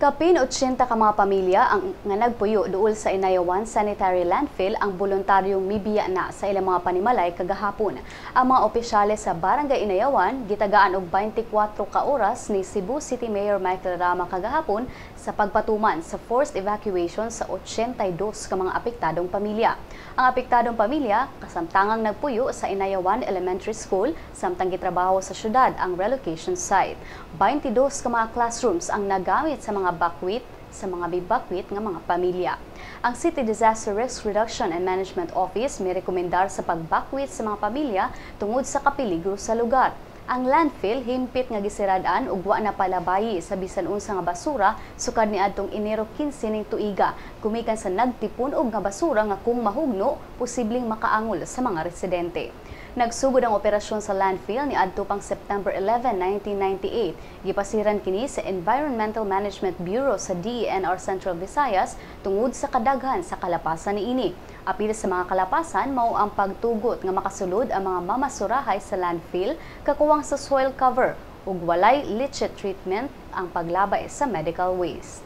Kapin 80 ka mga pamilya ang nga nagpuyo duol sa Inayawan Sanitary Landfill ang voluntaryong mibiya na sa ilang mga panimalay kagahapon. Ang mga opisyales sa Barangay Inayawan gitagaan og 24 ka oras ni Cebu City Mayor Michael Rama kagahapon sa pagpatuman sa forced evacuation sa 82 ka mga apektadong pamilya. Ang apektadong pamilya kasamtangang nagpuyo sa Inayawan Elementary School samtang gitrabaho sa syudad ang relocation site. 22 ka mga classrooms ang nagamit sa mga bibakwit nga mga pamilya. Ang City Disaster Risk Reduction and Management Office may rekomendar sa pagbakwit sa mga pamilya tungod sa kapeligro sa lugar. Ang landfill himpit nga gisirad-an ug wa na palabayi sa bisan unsa nga basura sukad niadtong Enero 15 ning tuiga, gumikan sa nagtipun og nga basura nga kung mahugno posibleng makaangol sa mga residente. Nagsugod ang operasyon sa landfill ni adto pang September 11, 1998. Gipasiran kini sa Environmental Management Bureau sa DENR Central Visayas tungod sa kadaghan sa kalapasan niini. Apil sa mga kalapasan mao ang pagtugot nga makasulod ang mga mamasurahay sa landfill, kakuwang sa soil cover ug walay leachate treatment ang paglabay sa medical waste.